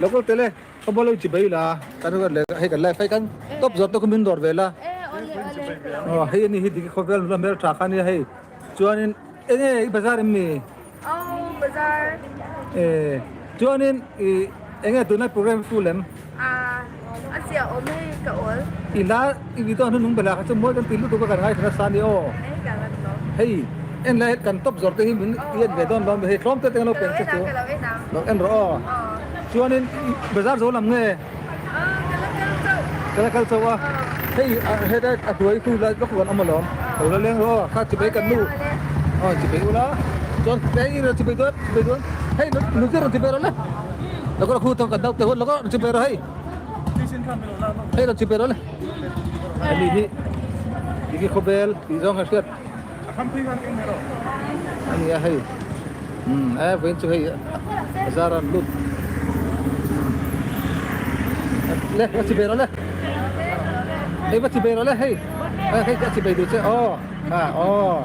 Local tele ka bolo chi bai la kan le hei kan live hei kan top zawt te khu min dawr ve la aw hei ani hi dik khawvel nula hmel tha kha ania hei chuanin enge i bazar em ni aw bazar e chuanin i enge tunlai program full em a a zia awm hei ka awl i la i video a hnunung bela kha chu mawi kan ti lutuk a kan ngaithla nasa ani aw hei en lai kan top zawr te hi min i en ve dawn lo hei tlawm te te an lo pen che chu lo en rawh aw chuanin bazar zo lam nge ka la kal chauh a hei heta a hnuai khu lai lawk ruan awm alawm lo la leng rawh aw kha chipei kan nu aw chipei ula chuan hei rawn chipei dawn chipei dawn hei nute rawn chipei rawh le lo kal khu thawk kan dau te hun lo kal rawn chipei rawh hei. Hei lo chipei rawh le. Ani hi Diki khawbel tih zawng kha hriat a ni a hei umm e vawiin chu hei bazar a an lut le va chipei rawh le hei va chipei rawh le hei hei a chipei duh che aw aw.